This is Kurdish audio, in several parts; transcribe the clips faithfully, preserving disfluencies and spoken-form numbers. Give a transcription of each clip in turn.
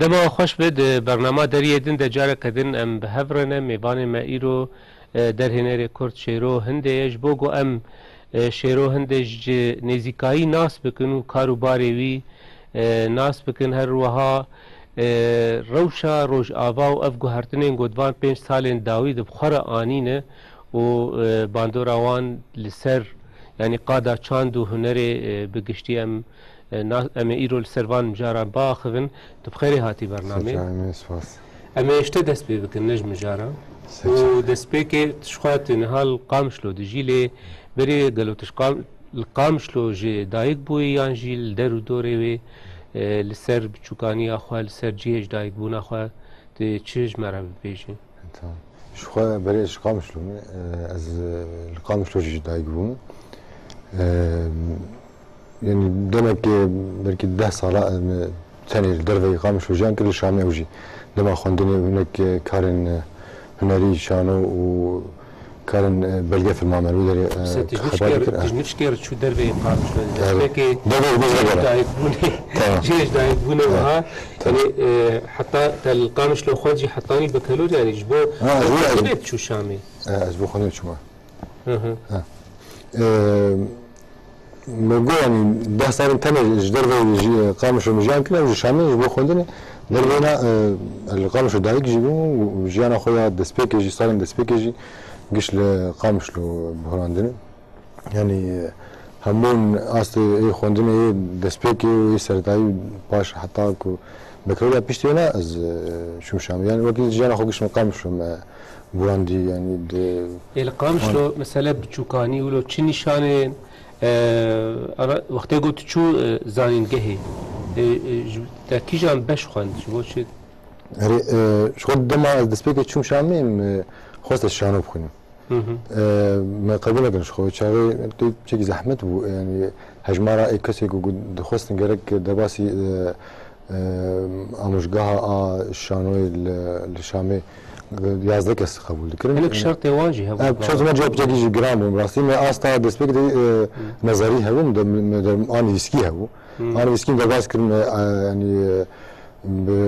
Dema xweş be, di bernama Deriyê Din de careke din em bi hev re ne. Mêvanê me îro, e, derhênerê Kurd Şêro Hindê ye. Ji bo ku em, e, Şêro Hindê ji nêzîkayî nas bikin û kar û barê wî, e, nas bikin, her wiha, e, rewşa Rojava û ev guhertinên ku di van pênc salên dawî de bi xwe re anîne û, e, bandora wan li ser, yanî qada çand û hunerê, e, bi giştî em, e, na-, em ê îro li ser van mijaran biaxivin. Tu bi xêrê hatî bernamê. Sê çar, spas. Em ê ji te dest pê bikin, ne ji mijaran. Sê çar. Û destpêkê tu ji xwe tu niha li Qamişlo dijî, lê berê gelo tu ji Qam-, li Qamişlo ji dayik bûyî yan jî li der û dorê wê, e, li ser biçûkaniya xwe, li ser cihê ji dayikbûna xwe tu çi ji me re bibêjî? Tamam. Ji xwe berê ji Qamişlo me, e, ez, e, li Qamişlo jî ji dayik bûm. E, yanî demekê belkî deh sala, e, me tenê li derveyî Qamişlo jiyan kir, li Şamê ew jî dema xwendinê hinek, e, karên, e, hunerî, şano û karên, e, belge filma me li wê derê, e, Mesela tu ji xebatî nifşkê kir, tu e. ji nifşkê re çû derveyî Qamişlo de. Erê. Pekê Derveyî Qamişlo de. dayikbûnê, Tamam. cihê ji dayikbûnê Tamam. wiha, Tamam. yanî, e, heta te li Qamişlo xwend jî hetanî bekelor, yanî ji bo Ha, ez wê, ez xwendinê diçû Şamê. E, ez bo xwendinê çûma. Hı hı. Ha. E, me got, yanî deh salên tenê ji derveyî jî, e, Qamişlo min jiyan kir, ew ji Şamê ji bo xwendinê. Derveyna, e, li Qamişlo dayik jî bûm û jiyana xwe ya destpêkê jî, salên destpêkê jî giş li Qamişlo bi hurandinê. Yanî, e, hemûn astê ê xwendinê yê destpêkê û yê sertayî paş heta ku bekelor ya piştî wêna ez, e, çûm Şamê. Yanî wekî jiyana xwe giş li Qamişlo me hurandî, yanî di Ê li Qamişlo, mesele biçûkanî wilo çi nîşanên, e, ara, wextê got tu çû, e, zanîngehê, e, e, ji, te kîjan beş xwend, ji bo çi? Erê, e, ji xwe dema ez destpêkê çûm Şamê, em, e, xwest ez şano bixwînim. Hı hı. E, me qebûl nekirin ji xwe. Çaxê tu çekî zehmet bû. Yanî hejmara ê kesê ku, ku dixwestin gerek derbasî, e, e, amûjgeha a şanoyê li, li Şamê, e, yazdeh kes qebûl dikirin. Hinek şertê wan jî hebû. E, şertê wan jî çekî jî giran bûn. Rastî me asta destpêkê de, e, Hı. nezerî hebû, me de, me de a nivîskî hebû. Hı. A nivîskî me derbas kirin, e, yanî, e, bi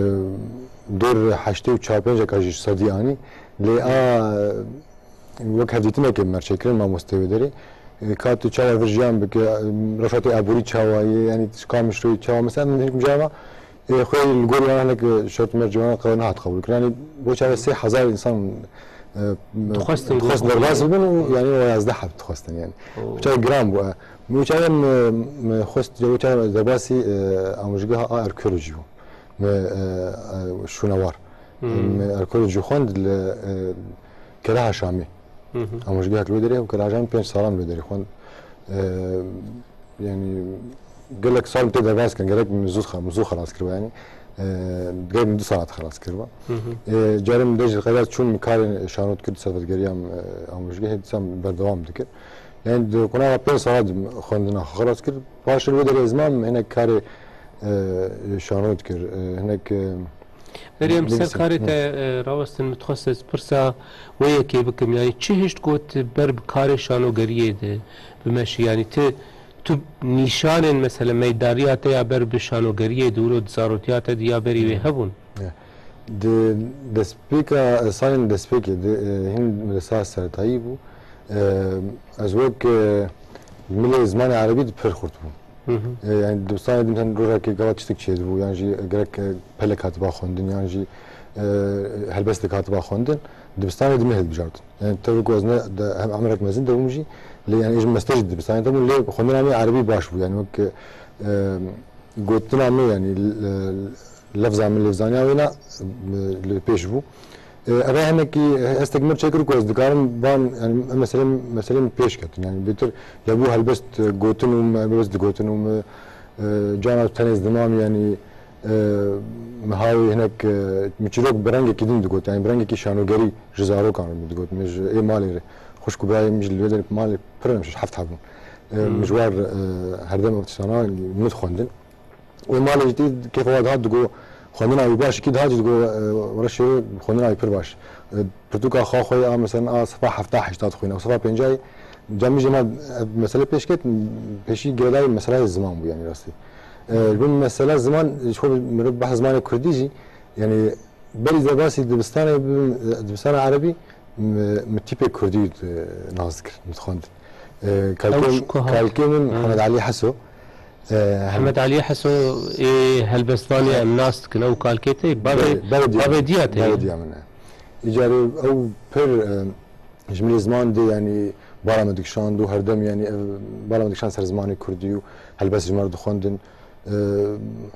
dor heştê û çar pênc ka jî sedî anî. Lê a Wek hevdîtinekê me çêkirin, mamostê wê derê. E, ka tu çawa vir jiyan bike, e, rewşa te aborî çawa ye, yanî tu ji Qamişloyê çawa, mesela, min hinek mijarana, e, xwe li gor wan hinek, e, şert û mercê wan qe-, nehat qebûl kirin. Yanî bo çawa sê hezar însan, e, Dixwestin dixwestin gor derbas bûn. bibin û, yanî, o yazdeh heb dixwestin, yanî. Oo. Bo çawa giran bû, e. Bo çawa me, me xwest, bo çawa derbasî, e, amûjgeha a arkeolojî bû. Me, e, e, şûnewar. Hmm. Me arkeolojî xwend li, e, Keleha Şamê. Hı hı. Amûjgehek li wê derê, Keleha Şamê pênc salan li wê derê xwend. E, yanî gelek sal tê derbas kirin, gerek min zû xe-, min zû xelas kiriba yanî. E, gerek min du sala xelas kiriba. Hı hı. E, carê min de jî qeyda çûn min karê şano dikir, serfetgeriya min, e, amûjgehê dîsa min berdewam dikir. Yanî di qunaxa pênc sala de xwendina xwe xelas kir. Paşê li wê derê ez mam hinek karê, e, şano dikir, e, hinek, e, Berê em ser nivîsî. karê Hı. te, e, rawestin, min dixwest ez pirsa wê yekê bikim. Yanî çi hişt got ber bi karê şanogeriyê de bimeşî? Yanî ti, tu nîşanên, mesela, meydariya te ya ber bi şanogeriyê de wilo di zarotiya te de ya berî wê Hı. hebûn? Ya. Di destpêka, salên destpêkê de, e, hin medresa sertayî bû. E, ez wek, e, milê zimanê erebî de pir xurt bûm. Hı hı. E, yani dibistanê din hem rojekê gava tiştek çêdibû, yan jî gerek, e, pelek hatiba xwendin, yan jî, e, helbestek hatiba xwendin, dibistanê din me hilbijart. Yani tabii ku ez ne de, hem emrek mezin de bûm jî, lê yani ê ji mester jî dibistanê de bûm, lê xwendina me erebî baş bû, yani wek, e, gotina me, yani, e, lefza min lêvzaniya wê ne, e, li pêş bû. E, eve hinekî hestek mir çêkir ku ez dikarim van, yani, em meselê, meselê min pêş ketin. Yani, bêtir ya bû helbest, e, gotin û me helbest digotin û me, e, cana tenê ez dimam, yani, e, me hawê hinek, e, min çîrok bi rengekî din digot, yani, bi rengekî şanogerî ji zarokan re min digot. Me ji ê malê re, xwişk û birayê min ji li wê derê malê pir in, şeş heft hebûn. E, Hmm. min ji war, e, herdem ev tiştana min dixwendin. Wê malê jî tê kêfa we dihat, digo, xwendina wî baş, kî dihat jî digo, e, were şêrê xwendina wî pir baş. E, pirtûka xwe xwe ya, mesela, a sefa hefta heşta dixwîne, sefa pêncayê, ca min jî ma, e, mesele pêş ket, pêşî girêdayî meseleyê ziman bû, yani, rastî. E, gum mesela ziman, ji xwe mirov behs zimanê kurdî jî, yani berî de basî dibistanê bibim, e, dibistana erebî, mi, mi tîpê kurdî, e, nas dikir, mi dixwendin. E, Ew kalkê, ji ku hat? Kalkê min Hı. Hemed Alî Heso. E, Hemed Alî Heso ê helbestvanê em nas dikin, ew kalkê te, bavê, Bavê, bavê diya bavê min. Diya te ye. Bavê diya min e. Îcarê ew pir, e, ji min ê ziman de, yani, bala me dikişand û herdem, yani, ev bala me dikişand ser zimanê kurdî û helbest ji me re dixwendin. E,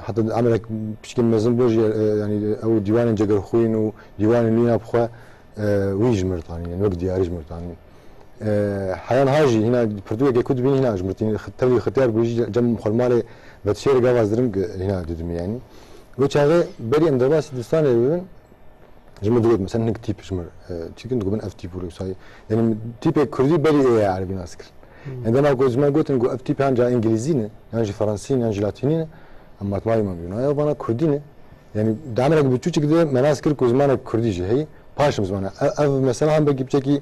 heta emerek piçkî mezin bû jî, e, yani, ew dîwanên Cegerxwîn û dîwanên nû ya bi xwe, e, wî ji mir tanî, yani, wek diyarî ji mir tanî. E, heyan ha jî hîna pirtûkekê ku dibînî hîna ji mir tînî, tevlî xitiyar bû jî cem xwe li malê vetişêrê gava ziring hîna didimî, yani. Wê çaxê berî em derbasî dibistanê bibin, ji min digot, mesela, hinek tîp ji min, e, çikin digot, min ev tîp û wisa. Yani, tîpê kurdî berî ê erebî nas kir. Hmm. Yani, dema ku ji me gotin ku ev tîp yan ca îngilîzî ne, yan jî fransî ne, yan jî latînî ne, em matmayî me bîna. Ya vana kurdî ne. Yani, di emerek biçûçik de me nas kir ku zimanek kurdî jî heye. Paşim zimane. Ev, ev mesela hem belkî piçekî,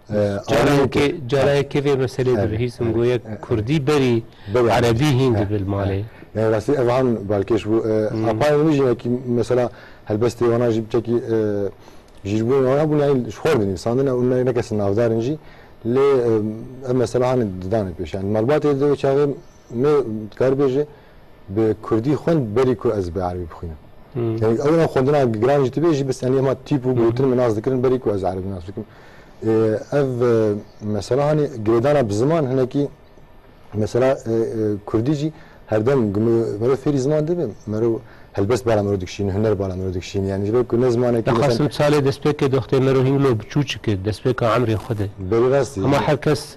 e, Carayekê, anî-, carayekê vê meselê Evet, dibihîsim, evet, goya evet, kurdî berî berî erebî hîn He, dibe li he. Malê. Yani rastî ev han balkêş bû. E, Hmm. Apayên min jî wekî mesela helbestê wana jî piçekî, e, jîrbûn wana bûn, yani ji xwe re din, însandin, ew ne, ne kesin navdar in jî. Lê, e, ev mesela hani didanê pêş. Yani malbatê de wê çaxê me dikar bêje, bi kurdî xwend berî ku ez bi erebî bixwînim. Hmm. Yani ew ne xwendina giran jî dibe jî, bes yani hema tîp û Hı hı. gotin min nas dikirin berî ku ez erebî nas bikim. E, ev, e, mesela hani girêdana bi ziman hinekî mesela, e, e, kurdî jî herdem ku me-, mero fêrî ziman dibe, mero helbest bala mero dikişîn, huner bala mero dikişîn. Yani ji ber ku ne zimanekî mesela Dixwastim salê destpêkê doxtê mero hîn lo biçûçik e, destpêka emrê xwe de. Belê rastî. Hema her kes,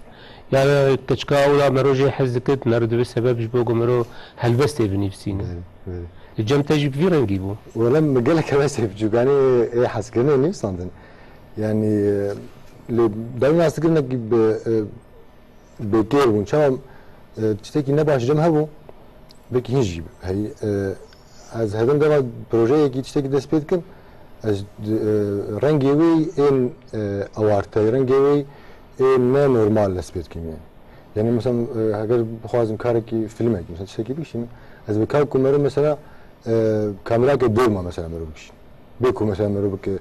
yani keçika ewla mero jê hez dikir, mero dibe sebeb ji bo ku mero helbestê binivîsîne. Belê, belê. Li cem te jî bi vî rengî bû? Wele min gelek helbestê biçûkanê ê hezkirinê nivîsandin. Yani, e, lê dawî nas dikirinekî bi, e, bêtêr bûn. Çawa, e, tiştekî nebaş cem hebû, belkî hin jî heyî. E, ez hedem dema projeyekî tiştekî dest pê dikim, ez, e, rengê wê ên, e, awarte, rengê wê ên ne normal dest pê dikim yani. Yani mesela, e, heger bixwazim karekî filmek, mesela tiştekî bikişînim, ez bi kar ku mero mesela, e, kamerake dolma mesela mero bikişînim. Bê ku mesela mero bike, e,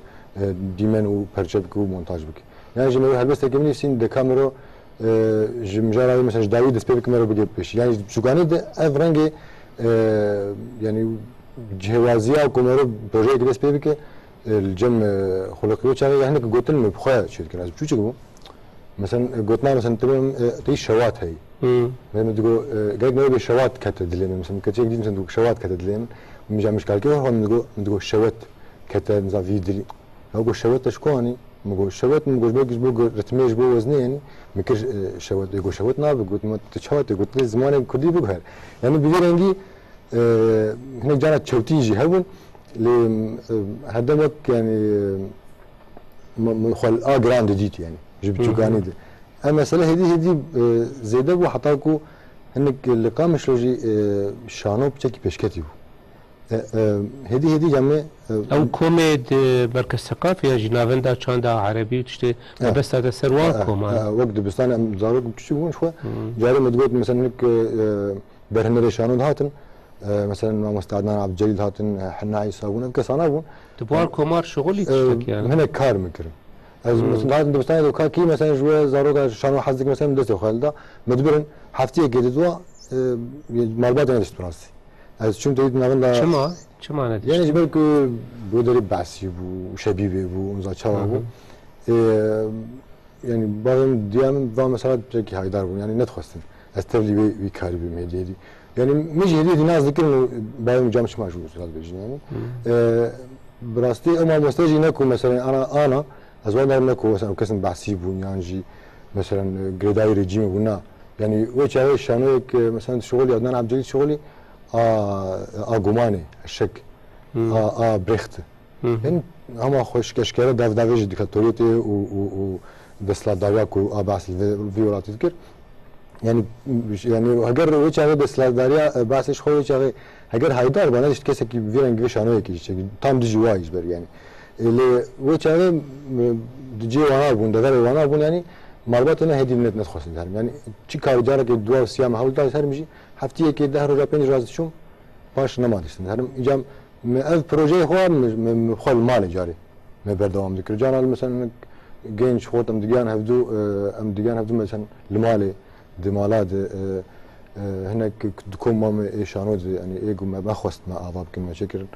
dîmen û perçe bike û montaj bike. Yan jî mero helbestekê min nivîsîn deka mero, e, ji mijara wê mesela ji dawî dest pê bike mero bike pêşî. Yan jî çûkanî de ev rengê, e, yani cihêwaziya ku mero projeyekê dest pê bike, e, li cem, e, xuliqî wê çaxê ya hinek gotin min bi xwe çêdikin. Ez biçûçik bûm. Mesela, e, gotina mesela tê, e, tê şewat heyî. Hmm. Ve min digo, e, gerek mero bê şewat kete dilê min. Mesela keçek dî mesela digo şewat kete dilê min. Min ja mişkalkê xwe min digo, min digo şewet kete mesela vî dilî. Ya go şewet te ji ku anî? Min go şewet, min go ji bo, ji bo ritmê, ji bo weznê yani. Min kir, e, şewet, ê go şewet nabe, got, ma tu çawa tê, got, lê zimanê kurdî biguher. Yani bi vî rengî, e, hinek cara çewtî jî hebûn. Lê, e, herdem wek yani, e, min, min xwe a giran didît yani. Ji Hı hı. biçûkanî de. Ev mesele hêdî hêdî, e, zêde bû heta ku hinek li Qamişlo jî, e, şano piçekî pêşketî bû. E, e, hêdî hêdî ya me, e, Ew komê di Merkez Seqafê ya jî navenda çanda erebî û tiştê E, mebesta te ser wan e, e, koman. E, wek dibistan em zarok biçûk bûn xwe. Hmm. Carê me digot mesela hinek, e, berhinerê şano dihatin. E, mesela mamoste Adnan Abdülcelil hatin, e, Henna Îsa bûn, ev kesana bûn. Di wan komar şixulî E, tiştek yani. Hinek kar min kirin. Ez Hmm. mesela dihatin dibistanê de ka kî mesela ji we zaroka şano hez dikin mesela destê xwe da. Me dibirin heftiyekê di dua, e, malbatê me dişt rastî. Ez çûm teyî navenda Çima? Çima ne Yani dişt? ji ber ku bo derê behsî bû, şebîbê bû, onza çawa Hı bû. hı. E, yani bavê min diya min va mesela pek haydar bûn. Yani nedixwestin ez tevlî wê, wî karî bim hêdî hêdî. Yani min jî hêdî hêdî nas dikirin û bavê min cam çima ji wî usta dibêjin yani. Hı. E, bi rastî ew mamoste jî ne ku mesela ana, ana, ez wan derim ne ku mesela kesin behsî bûn yan jî mesela, e, girêdayî rejîmê bûn na. Yani wê çaxê şanoyek, e, mesela şixulî Adnan Abdülcelil şixulî a, a gumanê, şek, Hmm. a, a Brecht. Hı hı. Hin hema xweşik eşkere dev davê ji diktatoriyetê û, û, û desthilatdariya ku a behs li vê, vî welatî dikir. Yani, yani heger wê çaxê desthilatdariya, e, behsê ji xwe wê çaxê heger haydar ba, ne ji kesekî vî rengî vê şanoyekî jî çekî, tam dijî wayî ji ber yani. E, lê wê çaxê, e, di cihê wana bûn, deverê wana bûn yani, malbatê me hêdî net nedixwestin herim. Yani çi kar carekê dua û siya me hewl da herim jî, heftiyekê deh roja pênc roja ez diçûm, Paş nema diştin. Herim îcam me ev projeyê xwe me, me, me xwe li malê carê me berdewam dikir. Cana li mesela hinek genç xort em digiyan hevdu, e, em digiyan hevdu mesela li malê, di mala de, e, e, hinek di kom ma me ê şano de, yani ê ku me, me xwest me ava bikin, me çekirin.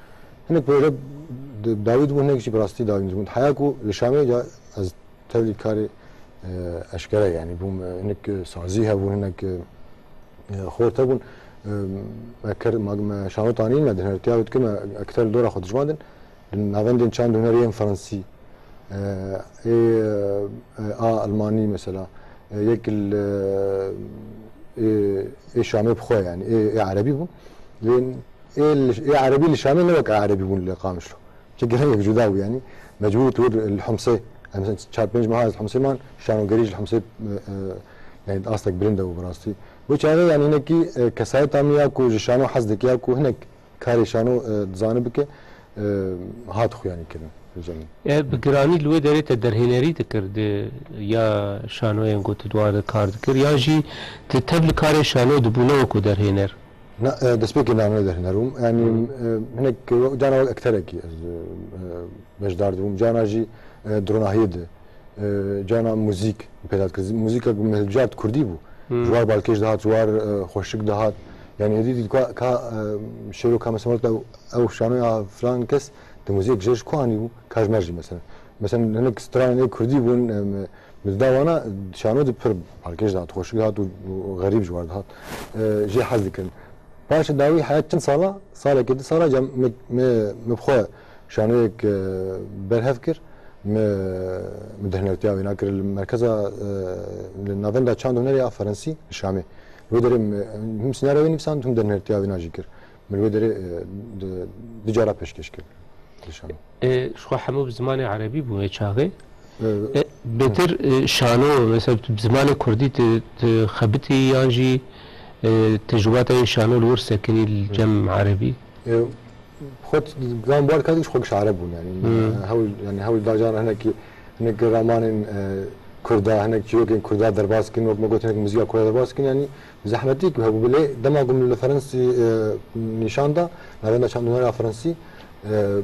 Hinek proje de dawî dibû, hinek jî bi rastî dawî dibûn. Heya ku li Şamê ca ez tevlî karê, e, eşkere, yani bûm, e, hinek, e, sazî hebûn, hinek, e, e, xort hebûn. E, me ker, ma, me şano tanîn, me dinhertiya wê dikir, me ekter li dora xwe dijmandin. Li navendên çand hunerî yên fransî, e, ê, e, a almanî mesela, e, yek li, e, ê, ê Şamê bi xwe, yani ê, ê erebî bûn. Lê ê li, ê erebî li Şamê ne wek erebî bûn li Qamişlo. Çi gelek cuda bû yani. Mecbûr tu li Humsê, em mesela çar pênc meha ez li Humsê man, şanogerî ji Humsê, e, e, yani astek bilind e û bi rastî. Bu çaxê yani hinekî, e, kesayeta min ya ku ji şano hez dike ya ku hinek karê şano, e, dizane bike, e, hat xuyanî kirin. Ev bi giranî li wê derê te derhênerî dikir di ya şanoyên ku tu di wan de kar dikir, yan jî tu tev li karê şano dibû ne wekû derhêner? Na, e, destpêkê nane derhêner bûm. Yani, e, hinek, e, cana wek ekterekî ez, e, e, beşdar dibûm. Cana jî, e, dronahiyê de, e, cana muzîk pêda dikir. Muzîka ku me hilbijart kurdî bû. Ji war balkêş dihat, ji war, e, xweşik dihat. Yani êdî dît ka, ka, e, şêro ka mesela ew, ew şanoya filan kes di muzîk jê ji ku anî bû, ka ji me jî mesela. Mesela hinek stranên ê kurdî bûn, e, me, Li da wana şano di pir balkêş dihat, xweşik dihat û, û xerîb ji war dihat. E, jê hez dikirin. Paşê dawî heya çend sala, salekê du sala ca me, me, me bi xwe şanoyek, e, berhev kir. Me, me dehnertiya wêna kir li merkeza, e, li navenda çand û hunerê ya Ferensî li Şamê. Wê derê me him sînarya wê nivîsand, him dehnertiya wêna jî kir. Me li wê derê, e, di, du cara pêşkêş kir. Li Şamê. E, ji xwe hemû bi zimanê erebî bû wê çaxê. E, bêtir, e, şano, mesela tu bi zimanê kurdî tu, tu xebitî yan jî, e, tecrûbata wê şano li wir sekinî li cem erebî? E, xwe t-, gan bar kadî ji xwe giş ereb bûn yani. Hmm. Hewl, yani hewl da can hinekî, hinek ramanên, e, kurda, hinek çîrokên kurda derbas kin, wek me got hinek muzîka kurda derbas kin yani. Zehmetî ku hebû, bilê dema ku min li Ferensî, e, nîşan da, navenda çand û hunerê ya Ferensî, e,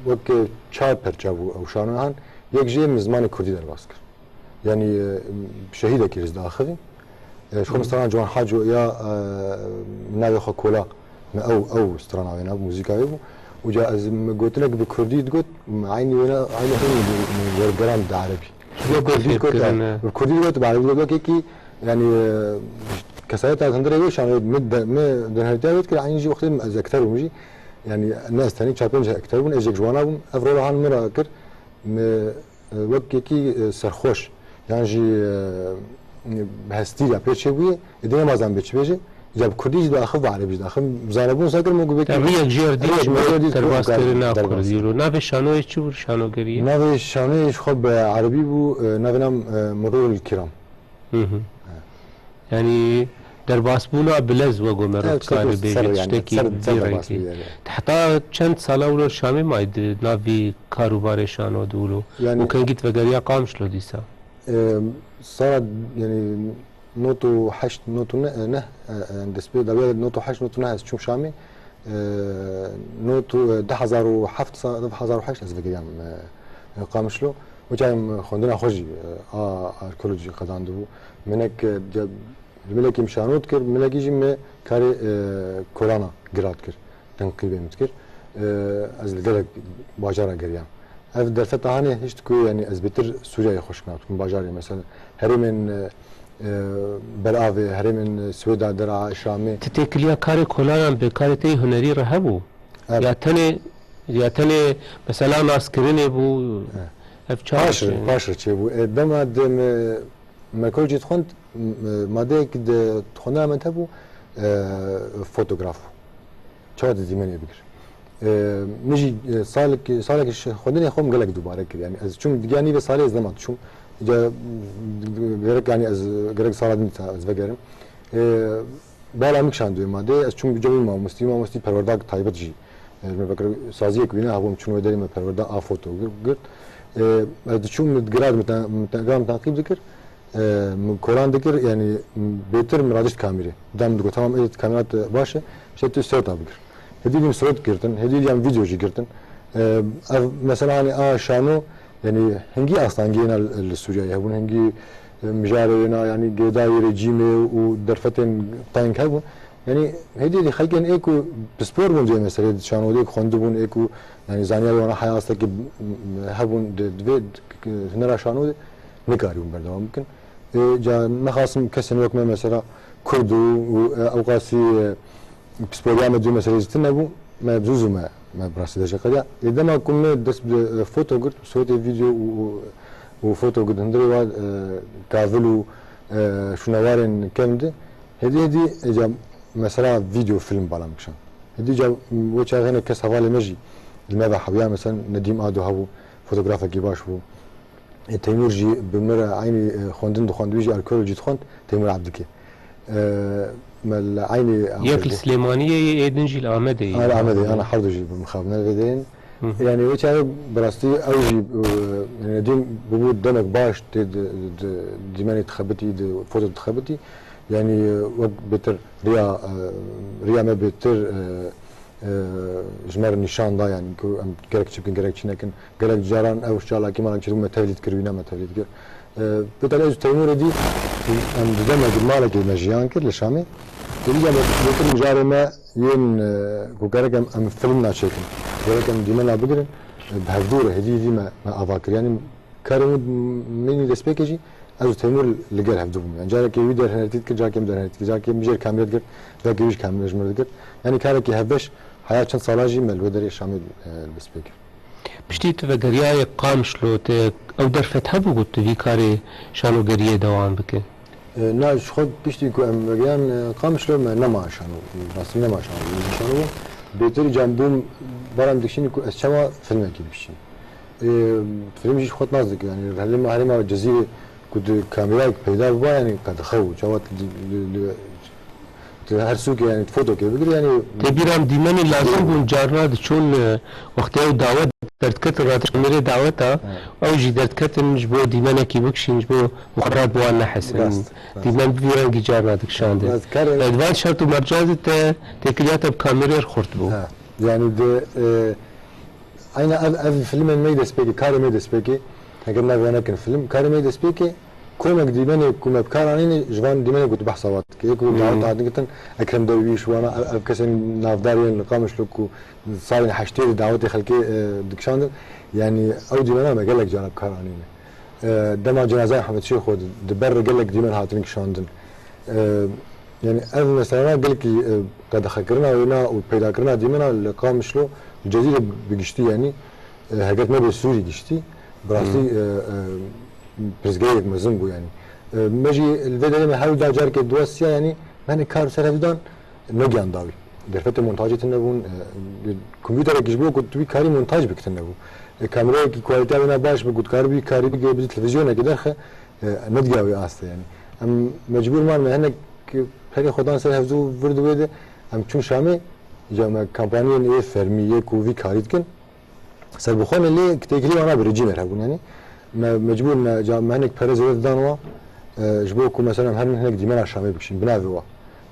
weke çar perça bû ew şanoyan, yek jê min zimanê kurdî derbas kir. Yanî, e, şehîdekî ji diaxivî. E, ji xwe min strana Ciwan Haco ya, e, navê xwe Kola, me ew, ew strana wê ne, muzîka wê bû. Û ca ez min gotinek bi kurdî digot, eynî wêne, eynî xwe min wergeran di erebî. Wek kurdî digot, bi kurdî digot, bi erebî digot, wekekî, yani, e, kesayeta hundirê wê şan, min de, min denhertiya wê dikir, aynî jî wextê ez ekter bûm jî. Yani, ne ez tenî, çar pênc ekter bûn, ez yek ji wana bûm. Ev rola han min re kir, min, e, wekekî, e, serxweş, yan jî, e, hestî ya pê çêbûye, ê dê nemazan bê çi bêje. Ya bi kurdî jî diaxiv, bi erebî jî diaxiv. Zanebûn sekir min ku belkî riyek jêr dî ji me derbas kirina kurdî ro. Navê şanoyê çi bû, şanogeriyê? Navê şanoyê ji xwe bi erebî bû, e, navê nam, e, Murûrul Kiram. Hı hı. Yanî derbasbûna bilez wego me re dikare bêje, tiştekî vî rengî. Heta çend sala wilo Şamê may di nav vî kar û barê şano de wilo? Yanî û kengî tu vegeriya Qamişlo dîsa? E, sala, yanî, not û heşt, not û neh, e, neh, e, e, destpê dawiya not û heşt, not û neh ez çûm Şamê. E, not û, e, du hezar û heft sa-, du hezar û heşt ez vegeriyam, e, e, Qamişlo. Wê çaxê min xwendina xwe jî, e, a arkeolojî qedandibû. Minek, e, de, milekî min şano dikir, milekî jî me karê, e, kolana gira dikir. Tenqîbê min dikir. E, ez li gelek bajara geriyam. Ev derfeta hanê hişt ku, yanî, ez bêtir Sûriyeyê xweşik nabim, bajarê, mesela herêmên, e, e, beravê, herêmên Swêda, dera Şamê. Ti têkiliya karê kolanan bi karê te yê hunerî re hebû? Ev Ya tenê, ya tenê mesela naskirinê bû? Ev çawa Paş re, çi? Paş re çêbû. E, dema de me, me kol jî dixwend, m-, e, madeyek de dixwendina me hebû, e, fotograf. Çawa didîmenê bigir. E, min jî, e, salek, salekî ji xwendinê xwe min gelek dubare kir. Yani ez çûm digiya nîvê salê ez nema diçûm. Îca, m, gerek, yani ez gerek sala din dîsa ez vegerim. E, bala min kişand wê madê, ez çûm cemî mamostî, mamostî perwerdak taybet jî. E, me vekir saziyek wîne hebûm çûn wê derê me perwerda a foto gir-, girt. E, ez diçûm min digira, min te-, min te-, min tenqîb dikir. E, min kolan dikir, yani, bêtir min radişt kamîrê. Da min digot, "Tamam, ê kamera te baş e, işte tu sewta bigir." Hêdî dîm sewt girtin, hêdî dîm vîdeo jî girtin. E, ev mesela, hani, a şano, yani, hingî astangiyê na li Sûriyeyê hebûn, hingî, e, mijarê wêna, yani, girêdayî rejîmê û derfetên teng hebûn. Yani, hêdî hêdî xelkên ê ku pispor bûn vê meseleyê, di şanodê ku xwendibûn, ê ku, yani, zanyarê wana heya astekî, m-, m-, hebûn di, di vê hunera şanodê nikarîbûn berdewam bikin. Ê, ca nexasim kesên wek me, mesela, Kurd û, û, e, ewqasî, e, pisporiya me di meseleyê zitî nebû, me zû zû me, me bi rastî de jê qediya. Ê, dema ku me dest bi, e, foto girt, sowetê vîdeo û, û, û foto girt, hundirê wa, e, kavil û, e, şûnewarên kevn di, hêdî hêdî, ê, ca mesela vîdeo, fîlm bala min kişand. Hêdî ca wê çaxê hinek kes hevalê me jî li me ve hewiya, mesela Nedîm Ado hebû, fotografekî baş bû. E, Teymûr jî bi min re eynî, e, xwendin dixwend, wî jî arkeolojî dixwend, Teymûr Ebdikê. E, me li eynî Yek li Silêmaniyê ye, ê din jî li Amedê ye. Ha, li Amedê, ana hewdu jî bi mixabine vê deyên. Hı hı. Yani wê çaxê bi rastî ew jî, e, yani Nedîm bûbû demek baş tê di, di dîmenê dixebitî, di foto dixebitî. Yani, e, wek bêtir riya, e, riya me bêtir, e, e, ji me re nîşan da, yani, ku em gerek çi bikin, gerek çi nekin. Gelek caran ew çalakî malek çêdibû me tevlî dikir, wî ne me tevlî dikir. E, bêtir ez Teymûrê dî, em di dema di malekê me jiyan kir li Şamê. Êdî ya me bêtir mijarê me yên, e, ku gerek em, em film naçêkin. Gerek em dîmena bigirin, e, bi hevdû re hêdî hêdî me, me ava kir. Yani, Karê min, min destpêkê jî ez û Temûr li gel hevdû bûm. Yani carekê wî derhenertî dikir, carekê min derhenertî dikir, carekê min jêr kamera digirt, carekê wî jî kamera ji min re digirt. Yani kareke hevbeş heya çend sala jî me li wê derê Şamê, e, destpê kir. Piştî tu vegeriyayê Qamişlo, te ew derfet hebû ku tu vî karê şanogeriyê dewam bike? E, na, ji xwe piştî ku em vegiyan, e, Qamişlo me nema şano, rastî nema şano, nema şano bû. Bêtir îcan bûm, baran dikşînî ku ez çawa filmekî dibişînim. E, film jî ji xwe nas dike, yani herêma, herêma Cezîrê ku di kamerayek peyda biba, yani qedixe û çawa tu li, li, li, tu her sûkê, yani fotokê bigirî, yani. Tê bîra min dîmenê lazim bûn, carna diçûn, e, wextê ew dawet derdiketin, radiş kamerê daweta, ha, ew jî derdiketin ji bo dîmenekî bikişîn, ji bo muqerrat bi wan nehesin. Rast, rast. Dîmen bi vî rengî carna dikişandin. Rast, kare- Di van şert û mercan de te têkiliya te bi kamerê re xurt bû. Ha, yani di, e, Eyna ev, ev filmên me yê destpêkê, karê me yê destpêkê, heger nav we nekin film, karê me yê destpêkê, komek dîmenê ku me bi kar anîne, ji van dîmenê ku tu behsa wan dikî. Yê ku Hmm. dawet hatin girtin, Ekrem Derwîş, wana ev, ev kesên navdar yên li Qamişlo ku salên heştê de dawetê xelkê, e, dikişandin. Yani ew dîmena me gelek caran bi kar anîne. E, dema cenazeya Hemed Şêxo di, di ber re gelek dîmen hatin kişandin. E, yani ev mesela gelekî, e, qedexekirina wêna û peydakirina dîmena li Qamişlo, li Cezîrê bi giştî, yani, e, heger nebe Sûrî giştî, bi rastî, Hmm. e, e, pirsgirêk mezin bû, yani. E, me jî li vê derê me her da carkê duwestiya, yani, me hinek kar ser hev dan, negiyan dawî. Derfetê montajê tune bûn, e, kompûterekî ji bo ku tu wî karî montaj bikî tune bû. E, kamerayekî kualîteya wê ne baş bi, ku tu karî wî karî bigê, bidî televîzyonekê derxe, e, nedigiya wê astê, yani. Em mecbûr man, me hinek perê xwe dan ser hevdû vir di wê de, em çûn Şamê, îca me kampaniyên ê fermî yê ku vî karî dikin, serbixwe ne, lê têkilî wana bi rejîmê re hebûn, yani. Me mecbûr me, ca me hinek pere zêde didan wa, e, ji bo ku mesela em herin hinek dîmena Şamê bikişîn, bi navê wa.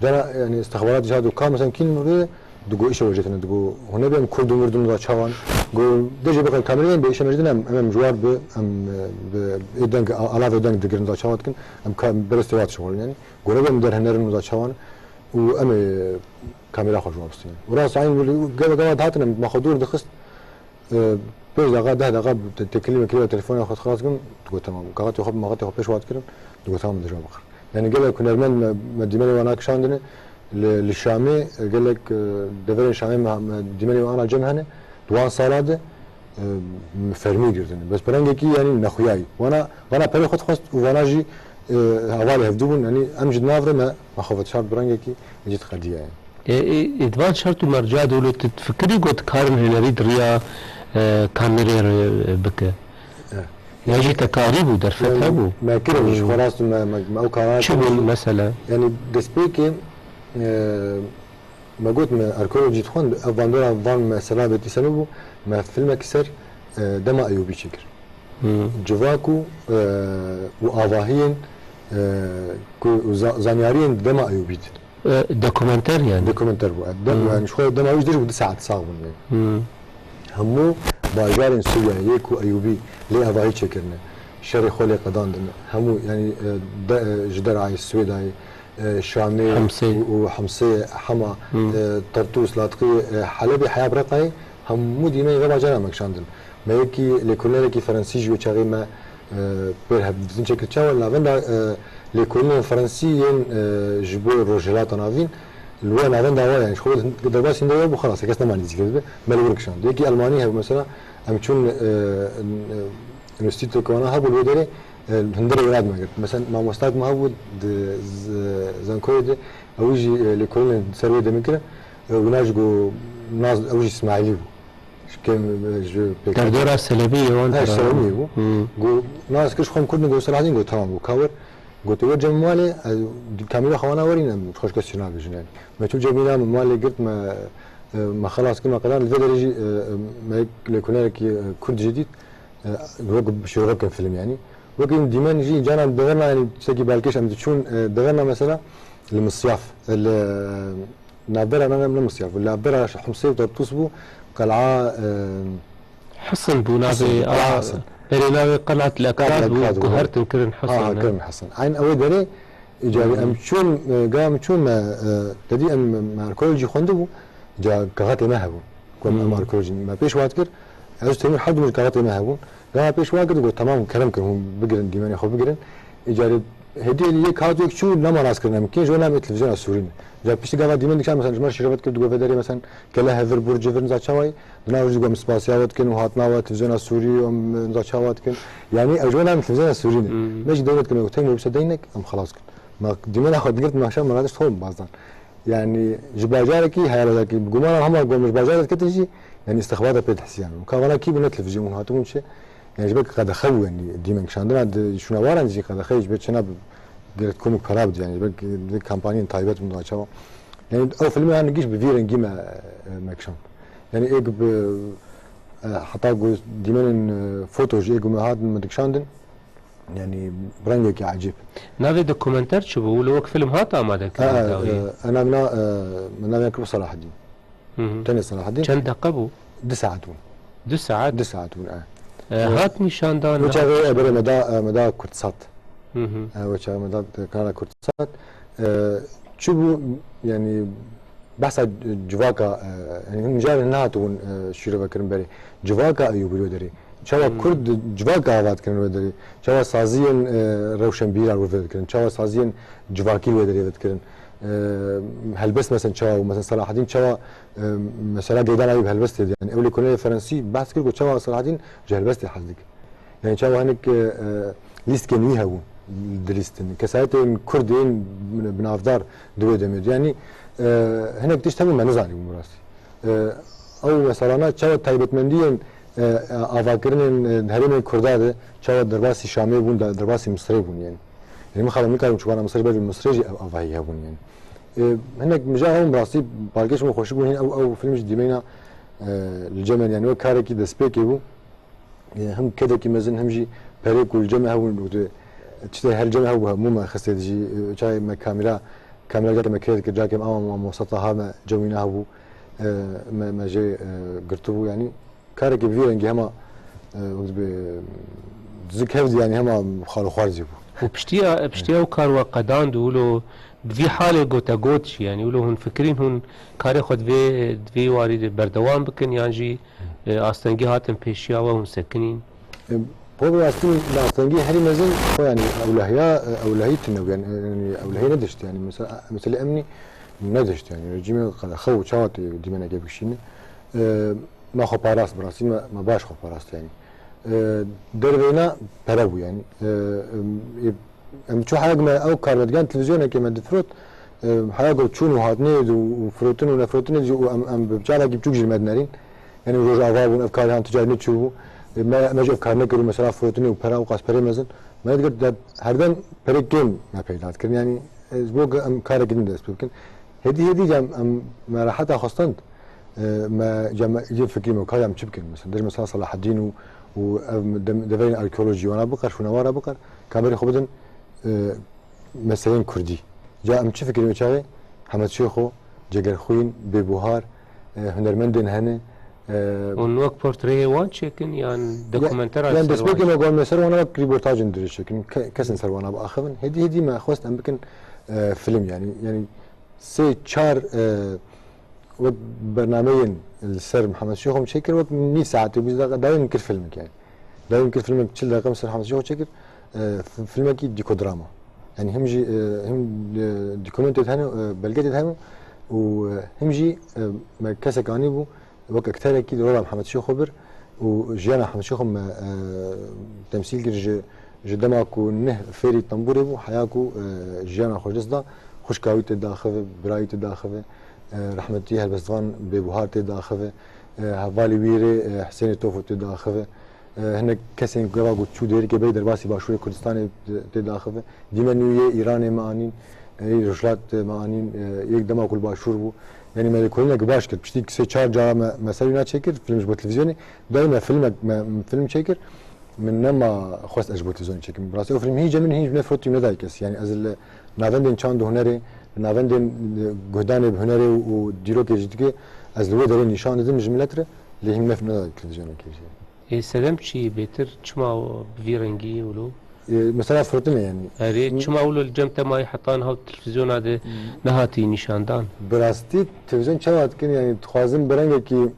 Cana, yani, istixbarat jî hat û ka, mesela, kîn vê digo îşe wecetine, digo hûn nebê em Kurd û Mird û niza çawan. Go de jê bixin kamerayên bê îşe mecdin em, em, em ji war bi, em, e, bi ê deng, a-, alavê deng digirin, niza çawa dikin, em ka berestê wa dişixulin, yani. Go nebê em derhenerin niza çawan û em ê kamera xwe ji wa bistînin. Û rast eyn wili gava gava dihatin em ma xwe dûr dixist, e, pênc deqa, deh deqa te-, têkilî mekilî ve telefonê xwe dixelas kirin, digot, "Temam." Kaxetê xwe bi maxetê xwe pêş wa dikirin, digot, "Temam, min dejwa bixir." Yani gelek hunermend me, me dîmenê wan akişandine, li, li Şamê, e, gelek, e, deverên Şamê me, me dîmenê wan ana cem hene, di wan sala de, e, me fermî girtine. Bes bi rengekî, yani, nexuyayî. Wana, wana perê xwe dixwest û wana jî, e, hevalê hevdû bûn, yani em ji di nav re me, me xwe vedişart bi rengekî ecî diqediya, yani. E, e, e, di van şert û merca de wilo tu difikirî ku tu karin hunerî di riya, e, kamerê re, e, bike? E. Ya jî te karî bû, derfet Em, hebû? Me kirin ji Hmm. xwe rast û me, me, me ew karan Çi kirin. bûn mesela? Yani destpêkê, e, me got me arkeolojî dixwend, ev bandora van me selam bêtî ser bû, me filmekî ser, e, dema Eyûbî çêkir. Hmm. Civak û, e, û avahiyên, e, ku za-, zanyariyên dema Eyûbî din. E, dokumenter yani. Dokumenter bû. De, Hmm. Yani ji xwe dema wî jî dirî bû du saet sax bûn. Hmm. Hemû bajarên Sûriyeyê ku Eyûbî lê avahî çêkirine. Şerê xwe lê qedandin. Hemû yani e, de, e, ji derayê Swêdayê, e, Şamê Hemsê. û, û Hemsê, Hema, Hmm. e, Tertûs, Latqî, e, Helebê, Heya bi Reqayê hemû dîmenên vê bajaran me kişandin. Me yekî lêkolînerekî Fransî ji wê çaxê me e, pêr hev dizin çêkir. Çawa navenda e, lêkolînên Fransî yên e, ji bo Rojhilata Navîn li we navenda wa yani ji xwe derbasî hindê bû xelas kes nemanî dizî kiribe me li wir kişand. Yekî Elmanî hebû mesela em çûn e, e, Înstîtuta Kewana hebû li wê derê e, hundirê wê radime girt. Mesela mamostak me hebû di z- zankoyê de ew jî e, lêkolînên ser wê demê kirin. E, wina jî got nas ew jî Îsmaîlî bû. Ji kêm e, ji pêk Derdora Selebiyê wan Her tira. Selebiyê bû. Hmm. Got nas kir ji xwe em Kurd in, got Selahaddîn, got tamam, got ka wir. Got ê wer cem malê, e, kamîra xwe wana werin em xweş kes çi nabêjin yani. Me çû cemîna me malê girt me e, me xelas kir me qedan li vê derê jî e, e, me yek lêkolînerekî e, Kurd jî dît. E, wek şîrove bikin film yani. Wekî dîmen jî canan deverna yani tiştekî balkêş em diçûn e, deverna mesela li Misyaf, e, li navbera ne ne Misyaf, li navbera Hemsê û Tertûs bû, qel'a e, Hisin bû Hisin, navê ah, a Hisin. Berê navê qel'at lekrat Qel'at bû lekrat ku bû. Her tim kirin Ha ha Hisin. Kirin Hesen. Eyn ew derê îcarî em çûn e, gam çûn me e, dedî em me arkeolojî xwendibû. Ca kaxetê me hebû. Ku em Hmm. arkeolojî me pêş wat kir. Ez Temîr her du min kaxetê me hebûn. Gama pêş wat kir got tamam kerem kir hûn bigirin dîmenê xwe bigirin. Îcarî hêdî hêdî yek hat yek çû nema nas kirin em kê ji we nam ê televîzyona Sûrî ne. Ca piştî gava dîmen dikşan mesela ji me şîrevet kir digot vê derê mesela Kele hevir bûr civir niza çawayî. Di nav jî gom spasiya we dikin û hatina we televîzyona Sûrî û em niza çawa dikin. Yanî ew ji we navên televîzyona Sûrî ne. Hmm. Me jî dewlet kir me got tek me wisa deynek em xelas kin. Me dîmena xwe digirt me şa me radiş xwe bazdan. Yanî ji bajarekî heyaladakî bi gumana hema gom ji bajarek ketin jî yanî istixbata pê dihsiyan. Ka vana kî bû ne televîzyon hûn hatibûn çi. Yani ji ber qedexe bû yani dîmen kişandina di şûnewaran jî qedexe ji ber çena bi gerek komik pera bidi yani ji ber vê kampanyên taybet bûn da çawa. Yani ew filmê han giş bi vî rengî me me kişand. Yani êk bi e, heta ku dîmenên e, foto jî êk me hatin me dikişandin. Yani rengekî ecêb. Navê dokumenter çi bû? Wilo wek film hat amade Ha, kirin dawî? e, Ena mina e, min navê kir Selahaddin. Hı hı. Tenê Selahaddin. Çend deqa bû? Du saet bûn. Du saet. Du saet bûn e. E, hat nîşandan. Wê çaxê e, berê me da e, me da Kurdsat. Hı hı. E, wê çaxê me da kanala Kurdsat. E, çi bû yani behsa civaka e, yani hûn mijarê nehatibûn e, şîrove kirin berê. Civaka Eyûbî wê derê. Çawa Hmm. Kurd civaka ava dikirin wê derê. Çawa saziyên e, rewşenbîra wê vê dikirin. Çawa saziyên civakî wê derê vê dikirin. E, helbest mesela çawa bû? Mesela Selahaddin çawa e, mesela Geydan Eyûb helbestê de. Yani ew lêkolînê Fransî behs kir ku çawa Selahaddin ji helbestê hez dike. Yani çawa hinek e, e, lîstikên wî hebûn dilîstin. Kesayetên Kurd ên binavdar di wê demê de. Yani e, hinek tişt hebû me nizanîbûn bi rastî. E, ew meselana çawa taybetmendiyên e, e, avakirinên e, herêmên Kurda de çawa derbasî Şamê bûn, de- derbasî Misirê bûn yani. Yani min xala min karim çûbana Misirê ber Misirê jî ev avahî hebûn yani. E, hinek mija hebûn bi rastî balkêş min xweşik bûn hîn ew, ew film jî dîmeyna e, li cem yani wek karekî destpêkê bû. E, him kedekî mezin him jî perê ku li cem hebûn û tu tiştê her cem hebû hemû me xistê dijî, e, çaxê me kamîra kamîra cakê me kê dikir cakê me ama Mosa Taha me cem wî nehebû, e, me me jê e, girtibû yani karekî bi vî rengî hema e, wek dibê zik hevdî yani hema xalo xwar jî bû. Û piştiya piştiya ew kar we qedand û wilo bi vî halê gotegot jî yani wilo hûn fikirîn hûn karê xwe di vê di vê warî de berdewam bikin yan jî e, astengî hatin pêşiya we hûn sekinîn? E, Bo bi rastî astengî herî mezin xwe yani ewlehiya e, ewlehî tune yani, yani ewlehî nedişt yani mesela mesela emnî nedişt yani rejîmê qedexe û çawa tê dîmeneke bikişîne. E, Me xwe parast bi rastî me, me baş xwe parast yani. E, derveyna pere bû yani. E, em, em çû heyek me ew kar me digan televîzyonekê me difirot. E, heyek çûn û hatinê de û firotin û nefirotinê jî û em, em bi çavekî biçûk jî me dinerîn. Yani Rojava bûn ev karê han tu carî neçûbû. E, me, me jî ev kar nekir û mesela firotinê û pera û qas perê mezin. Me digirt de herdem perê kêm me peyda dikirin. Yani e, ji bo em karekî din dest pê bikin. Hêdî hêdî cem em me reheta xwe stand. E, me cem cem fikrî me ka em çi bikin? Mesela, der mesela Selahaddin û û ev dem- deverên arkeolojî wana biqer, şûnewara biqer, kamerê xwe bidin e, meseleyên kurdî. Ca em çi fikirî me çaxê? Hemed Şêxo, Cegerxwîn, Bêbuhar, e, hunermendên hene, e, Hûn wek portreyê wan çêkin yan Ya-, dokumentera yan ser wan destpêkê çêkin? Me wan me ser wana wek rîportajên dirêj çêkin. Ke-, kesên ser wana biaxivin. Hêdî hêdî me xwest em bikin, e, film yanî. Yanî sê çar, e, wek bernameyên li ser Mihemed Şêxo em çêkir, wek nîv saetê bîst deqa dawî min kir filmek yanî. Dawî min kir filmek çil deqa min ser Mihemed Şêxo çêkir. E, fi-, filmekî dîkodrama. Yanî him jî, e, him, e, dokumentê hene, e, belgetê hene û, e, him jî, e, me kesek anîbû, wek ekterekî li rola Mihemed Şêxo bir û jiyana Mihemed Şêxo me, e, temsîl kir ji, ji dema ku neh fêrî tembûrê bû, heya ku, e, jiyana xwe ji dest da, xwişka wî tê daxive, bira wî tê daxive, e, rehmetî helbestvan Bêbuhar tê daxive, e, hevalê wî rê, e, Hisênê Tofo tê daxive, e, hinek kesên gava ku çû dêrikê berî derbasî Başûrê Kurdistanê tê daxive, dîmenê wî yê Îranê me anîn, e, yê Rojhilat me anîn, e, yek dema ku li Başûr bû. Yanî me lêkolînek baş kir. Piştî sê çar cara me, me ser wîna çêkir, film ji bo televîzyonê. Dayê me filmek, me, me film çêkir. Min nema xwest ez ji bo televîzyonê çêkim. Bi rastî ew film hîn cem min hîn ji min re firotî nedayê kes. Yanî ez li navendên çand û hunerê, li navendên, e, guhdanê bi hunerê û, û dîrokê jî dike, ez li wê derê nîşan didim ji milet re, lê hîn min re nedayê televîzyonekê jî. Ê, sedem çi yî bêtir? Çima bi vî rengî yî wilo? Ê, mesela firtin e yanî. Erê, Hı. çima wilo li cem te mayî heta niha televîzyona de Hı. nehatî nîşandan? Bi rastî televîzyon çawa dikin yanî dixwazin bi rengekî,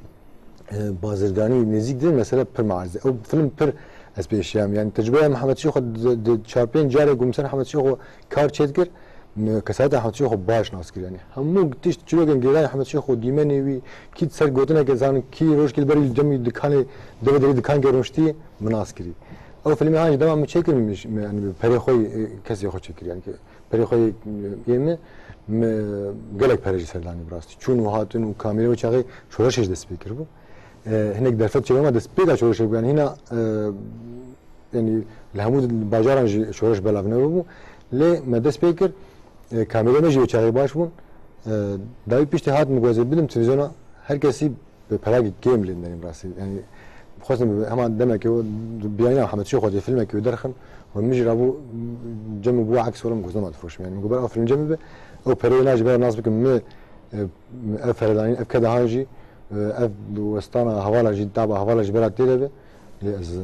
e, bazirganî nêzîk din mesela pir meaze. Ew film pir ez pêşiyam. Yanî tecrübeya Mihemed Şêxo di, di çar pênc carê ku min ser Mihemed Şêxo kar çêdikir, me kesayeta Mihemed Şêxo baş nas kir. Yanî hemû tişt çîrokên girêdayî Mihemed Şêxo, dîmenê wî, kî di ser gotineke zanin, kî rojkê li ber wî li cem wî dikanê, devê derî dikanke rûniştî, min nas kirî. Ew filmê han jî dema min çêkir, min, min, yanî bi perê xwe yê, e, kesê xwe çêkir. Yanî ki perê xwe yê, e, yê min, min gelek pere jî ser danî bi rastî. Çûn û hatin û kamîrê wê çaxê şoreşê jî dest pê kiribû. E, hinek derfet çêbû, destpêka şoreşê bû. Yanî hîna, e, yanî li hemû bajaran jî şoreş belav nebûbû. Lê me dest pê kir, e, kamîrê me jî wê çaxê baş bûn. E, dawî piştî hat min ku ez ê bidim televîzyona, her kesî bi perakî kêm lê denî bi rastî. Yanî xwestin bi hema demekê û biyayîna Hemed Şêxo dê filmekê wê derxin û min jî rabû cem û bû aks were min ku ez nema difiroşim. Yanî min ku ber ew film cem bibe, ew pereyê na jî bera nas bikim min, e, ev feredanîn, ev kedahan jî, e, ev westana hevala jî, taba hevala jî bera tê de be. Lê ez, e,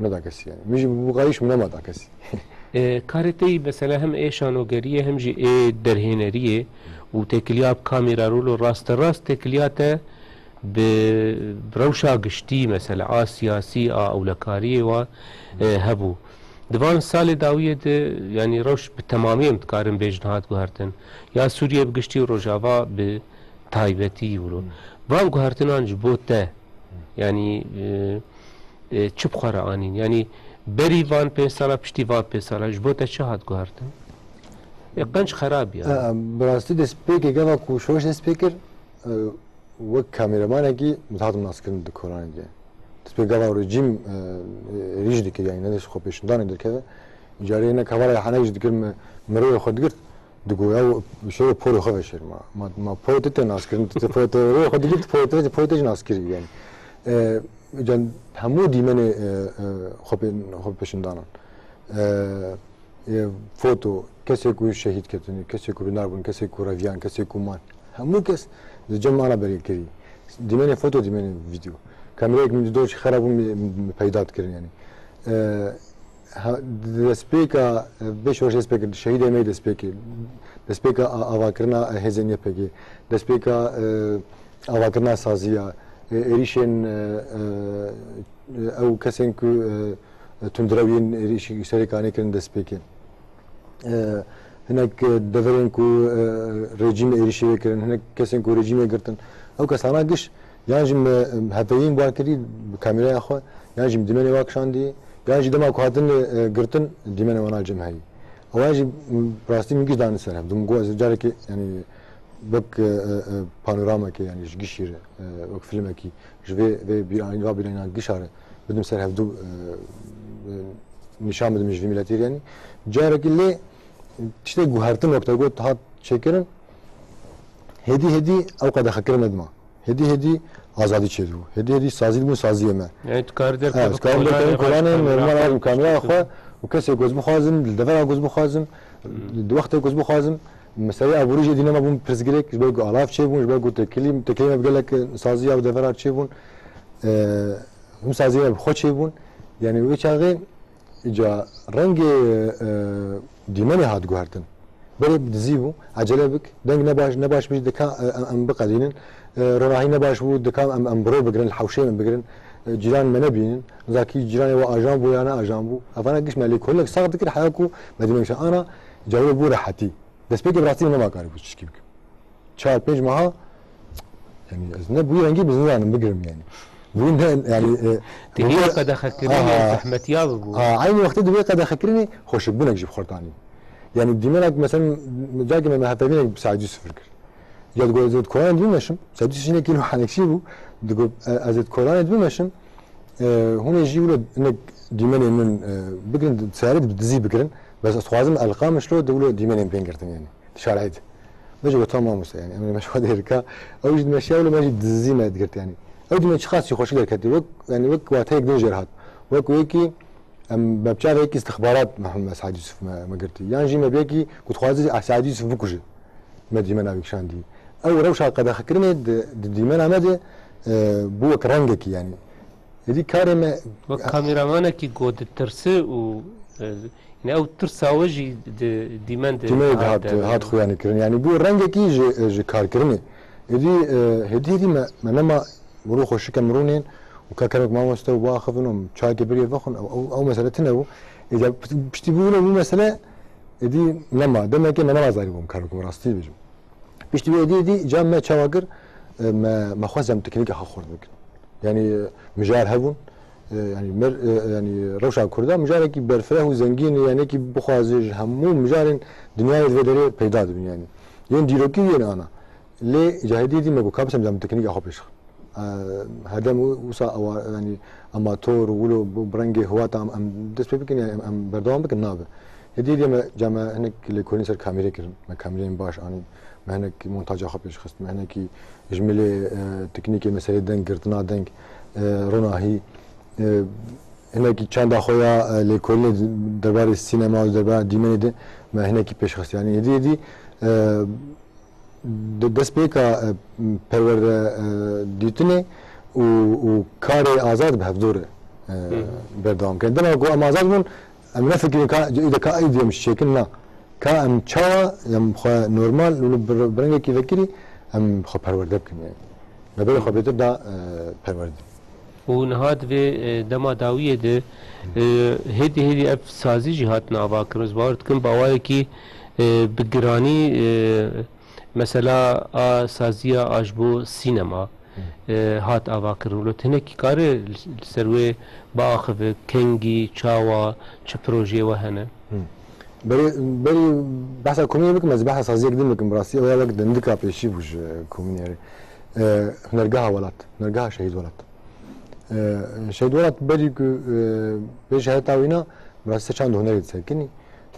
neda kesî yanî. Min jî bi qayîş min nema da kesî. E, karê te yî mesela hem ê şanogeriyê hem jî ê derhêneriyê û têkiliya bi kamera rolo rasterast têkiliya te bi rewşa giştî mesela a siyasî, a ewlekariyê wan, e, hebû. Di van salê dawiyê de yanî rewş bi temamî em dikarin bêjin hat guhertin. Ya Sûriye bi giştî û Rojava bi taybetî wilo. Van guhertinan ji bo te, yanî, e, e, çi bi xwe re anîn? Yanî berî van pênc sala, piştî van pênc sala ji bo te çi hat guhertin? E, qenc xerab ya. E, bi rastî destpêkê gava ku şoreş dest pê kir, e, wek kameramanekî min dihatim naskirin di koranê de. Destpê gava rejîm, e, e, rîj dikir, yanî ne xwe pêşindanê derkeve. Carê hinek hevala ya henek jî dikir, mi, mirovê xwe digirt, digo ya şêro porê xwe veşêr ma. Ma, ma porê te tê naskirin, tu porê te rê xwe digirt, porê te, porê te jî naskirî yanî. E, can hemû dîmenê, e, e, xwe pê, xwe pêşindanan. E, e, foto, kesê ku şehîd ketin, kesê ku birîndar bûn, kesê ku reviyan, kesê ku man. Hemû kes di cem ana berê kirî. Dîmenê foto, dîmenê vîdeo. Kamerayek min dido jî xera bû min, min peyda dikirin yanî. E, ha, destpêka, e, vê şoreşê destpêkir, şehîdê me yê destpêkê. Destpêka a-, avakirina, e, hêzên Y P G. Destpêka, e, avakirina saziya, e, êrîşên, e, e, ew kesên ku, e, e, tundirewiyên êrîşî serê kanê kirin destpêkê. E, hinek, e, deverên ku, e, rejîmê êrîşê wê kirin, hinek kesên ku rejîmê girtin. Ew kesana giş, yan jî me, e, heveyîn wan kirî bi kameraya xwe, yan jî dîmenê wan kişandî, yan jî dema ku hatin, e, girtin, dîmenê wan a cem heyî. Ewan jî, m, rastî min giş danî ser hev. Dûm got ez carekê, yanî, wek, e, e, e, panoramekê, yanî ji gişî re, e, wek filmekî, ji vê, vê bîranî, va bîranîna gişa re bidim ser hevdû, e, e, nîşan bidim ji vî miletî re, yanî. Carekî lê tiştê guhertin wek te got hat çêkirin, hêdî hêdî ew qedexekirin nedima. Hêdî hêdî azadî çêdibû. Hêdî hêdî sazî dibûn saziyê me. Yani tu karî derkevî kolanê, kolanê, normal abim kamera xwe û kesê ku ez bixwazim, li devera ku ez bixwazim, di wextê ku ez bixwazim, Meseleyê aborî jî dî nema bûn pirsgirêk, ji ber ku alav çêbûn, ji ber ku têkilî, têkilî me bi gelek saziya û devera çêbûn. E, him saziya me bi xwe çêbûn. Yanî wê çaxê îca rengê, e, dîmenê hat guhertin. Berê bi dizî bû, ecele bik, deng ne baş, ne baş bû, dika, e, em, em biqedînin. E, ronahî ne baş bû, dika em, em bi ro bigirin, li hewşeyê me bigirin. E, cîran me nebînin. Zakî cîranê we ajan bû ya ne ajan bû. Evana giş me lêkolînek sax dikir, heya ku me dîmenekşan ana, îca wê bû rehetî. Destpêkê bi rastî min nema karîbû tişkî bikim. Çar pênc meha, yanî ez ne bi wî rengî bi nizanim bigirim yanî. Bi wî ne, yanî, e, Tevî bi wî qedexekirinê Aha. zehmetiya bibû. Ha, eynî wextê di wê qedexekirinê xweşikbûnek jî bi xwe tanî. Yanî dîmenak, meselen, carkê me, me hevpeyvînek bi Seîd Yûsif kir. Ya digot, ez ê di kolanê de bimeşim. Seîd Yûsif jî ne kî hanekşî bû. Digot, e, ez ê di kolanê de bimeşim. E, hûn ê jî wilo hinek dîmenên min, e, bigirin, seyarê bi dizî bigirin. Bes ez dixwazim elqam ji lo di wilo dîmenên bên girtin yanî. Şarê de. Min jî got, "Tamam mamoste, yanî, em ê meşwa dêrika." Ew jî dimeşiya wilo, me jî dizî me digirt yanî. Ew dîmen çiqas jî xweşik derketî. Wek, yanî, wek wateyek din jêr hat. Wek wê kî em, me bi çavekî istixbarat Mihemed Seîd Yûsif me, me girtî. Yan jî me bêkî ku dixwaze Seîd Yûsif bikuje. Me dîmena wî kişandî. Ew rewşa qedexekirinê di, di dîmena me de, e, bû wek rengekî yanî. Êdî karê me Wek kameramanekî ku ditirsi û, e, yanî ew tirsa we jî di dîmen de Dîmenê de hat, hat, debin. hat xuyanî kirin. Yanî bû rengekî ji, ji karkirinê. Êdî, e, hêdî hêdî me, me nema rû xweşik em rûnên û ka kermek mamoste û biaxivin û çayekê birê vexwin, ew, ew, ew mesele tune bû. Êdî piştî bû wilo bû mesele, êdî nema, demekê me nema zarî bûm karmek, rastî bêjim. Piştî wê dî, dî, ca me çawa kir, e, me, me xwest em teknîka xwe xurt bikin. Yanî, e, mijar hebûn, e, yanî, mer, e, yanî, rewşa Kurda mijarekî berfireh û zengîn, yanî, kî bixwaze ji hemû mijarên dinyayê di vê derê peyda dibin, yanî. Yên dîrokî û yên ana. Lê ca hêdî dî me got, ka bes em, em teknîka xwe pêş xin. E, herdem wi-, wisa ewa, yanî, amator û wilo bi, bi rengê hiwata em, em dest pê bikin, yanî, em, em berdewam bikin, nabe. Hêdî dî me, ca me hinek lêkolîn ser kamîrê kirin. Me kamîreyên baş anîn. Me hinek montaja xwe pêş xist. Me hinekî ji milê, e, teknîkê meselê deng, girtina deng, e, ronahî, e, hinekî çanda xwe ya, e, lêkolînê derbarê sînema û derbarê dîmenê de me hinekî pêş xist. Yanî hêdî hêdî, e, de-, destpêka, e, perwerde, e, dîtinê û, û karê azad bi hevdû re, e, Hı hı. berdewam kirin. Dema ku em azad bûn, em nefikirîn ka îde ka êdî em ji çêkin, na. Ka em çawa em xwe normal û bi, bi rengekî vekirî em xwe perwerde bikin, yanî. Me berê xwe bêtir da, e, perwerdê. Û niha di vê, e, dema dawiyê de, e, hêdî hêdî ev sazî jî hatin avakirin. Ez bawer dikim bi awayekî, e, bi giranî, e, mesela a saziya a ji bo sînema, e, hat avakirin. Wilo tu hinekî kare li, li ser wê biaxive, kengî, çawa, çi projeyê we hene? Hı. Berê, berî behsa komînê bikim, ez behsa saziyek din bikim, bi rastî ew ya wek dindika pêşî bû ji komînê re. E, Hunergeha Welat, Hunergeha Şehîd Welat. E, Şehîd Welat berî ku, e, pêş heta wîna, bi rastî ser çand û hunerê disekinî.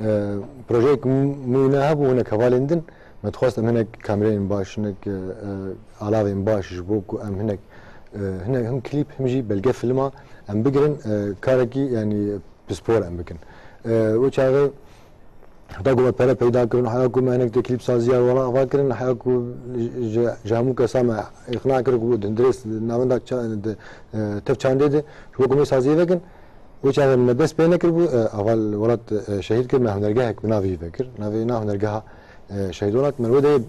E, projeyek mû-, mûyne hebû, hinek hevalên din. Me dixwest em hinek kamerayên baş, hinek, e, e, alavên baş ji bo ku em hinek, e, hinek him klîp, him jî belge filma em bigirin, e, karekî, yanî, pispor em bikin. E, wê çaxê heta ku me pere peyda kirin, heya ku me hinek tê klîp saziya wela ava kirin, heya ku ji, ji hemû kesa me îqna kir ku di hundirê s-, navenda ça-, di, e, tev çandê de ji bo ku me saziyê vekin, wê çaxê me dest pê nekiribû, e, heval Welat, e, şehîd kir, me hunergehek bi navê wî vekir. Navê na hunergeha, e, Şehîd Welat, me wê de, e,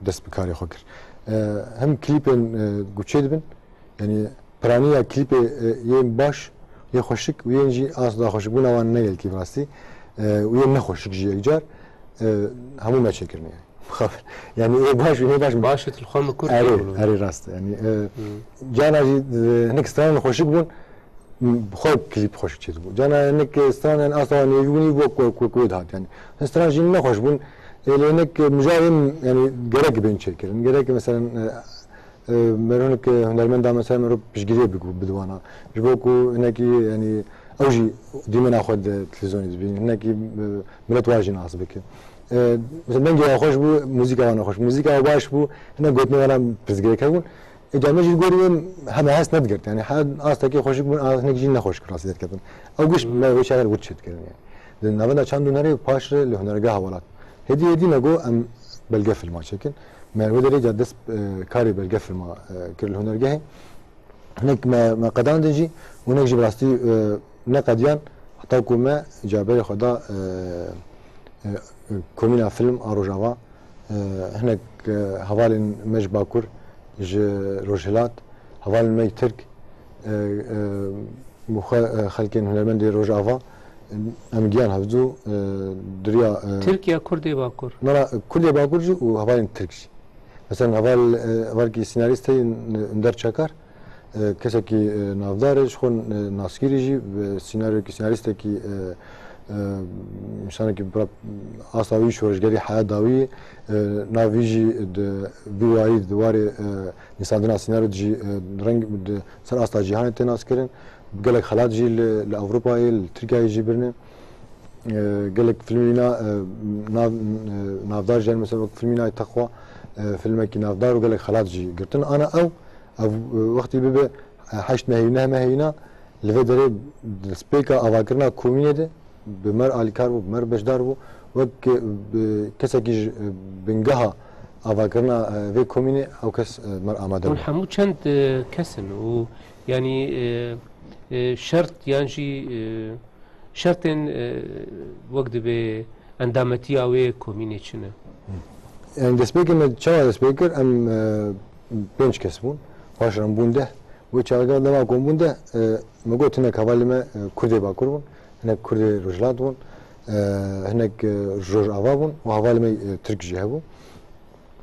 dest bi karê xwe kir. E, him klîpên, e, ku çêdibin, yanî piraniya klîpê, e, yên baş, yên xweşik û yên jî asla xweşikbûna wan ne gelkî bi rastî, e, û yên nexweşik jî yekcar, e, hemû me çêkirin yanî. Yanî ê baş û ê baş. Baş et li xwe min kur Erê, erê rast. Yanî, e, Hmm. cana jî, e, hinek stranên xweşik bûn, m, xwe klîp xweşik çêdibû. Cana hinek stranên asla nêvî bûn, wek, wek, wek wê dihat yanî. Hin stran jî nexweş bûn. Ê lê hinek mijarên, yanî, gerek bên çêkirin. Gerek, meselen, e, E, mero hinek hunermenda mesela mero piştgiriyê biku-, bidiwana. Ji bo ku hinekî, yanî, ew jî dîmena xwe di televîzyonê dibînin. Hinekî, e, milet wan jî nas bike. E, mesela dengê wan xweş bû, muzîka wan xweş. Muzîka wan baş bû, hinek gotinê wan pirsgirêk hebûn. Ê, ca me jî li gorî wê heme hest nedigirt. Yanî, her astekê xweşik bûn, a hinek jî nexweşik rastî derketin. Ew giş me wê çaxê wir çêdikirin, yanî. Di navenda çand û hunerê paş re li Hunergeha Welat. Hêdî hêdî me got em belge filma çêkin. Me wê derê ca dest, e, karê belge filma, e, kir li hunergehê. Hinek me, me qedandin jî û hinek jî bi rastî, e, neqediyan heta ku me ca berê xwe da, e, e, komîna film a Rojava. E, hinek, e, hevalên me ji Bakur, ji Rojhilat, hevalên me yê Tirk, e, e, û xwe, e, xelkên hunermendê Rojava, em giyan hevdû, e, diriya, e, Tirk ya Kurdê Bakur? Nara, Kurdê Bakur jî û hevalên Tirk jî. Mesela heval, e, hevalkî senarîst heye, N-, Nder Çakar, e, kesekî, e, navdar e, ji xwe, e, naskirî jî, e, senaryokî, senarîstekî, e, e, însanekî bira asta wî şoreşgerî heya dawî, e, nav wî jî di vî warî, di warê, e, nivîsandina senaryo de jî, e, reng di ser asta cîhanê tê naskirin. Gelek xelat jî li, li Ewropayê, li Tirkiyeyê jî birine. E, gelek filmê wîna, e, nav, e, navdar jî hene, mesela wek filmê wîna Teqwa, e, filmekî navdar û gelek xelat jî girtin. Ana ew, ev, e, wextî bibe, e, heşt mehê, neh mehê wîna, li vê derê destpêka avakirina komînê de bi mer alîkar bû, bi mer beşdar bû. Wek, e, bi kesekî ji, e, bingeha avakirina, e, vê komînê ew kes, e, mer amade bû. Hûn hemû çend, e, kes in û yanî, e, e, şert yan jî, e, şertên, e, wek dibê endametiya wê komînê çi ne? Yani destpêkê me çawa dest pê kir? Em, e, pênc kes bûn. Paş re em bûn deh. Wê çaxê dema ku em bûn deh, e, me got hinek hevalê me, e, Kurdê Bakur bûn, hinek Kurdê Rojhilat bûn, e, hinek, e, Rojava bûn û hevalê me, e, Tirk jî hebû.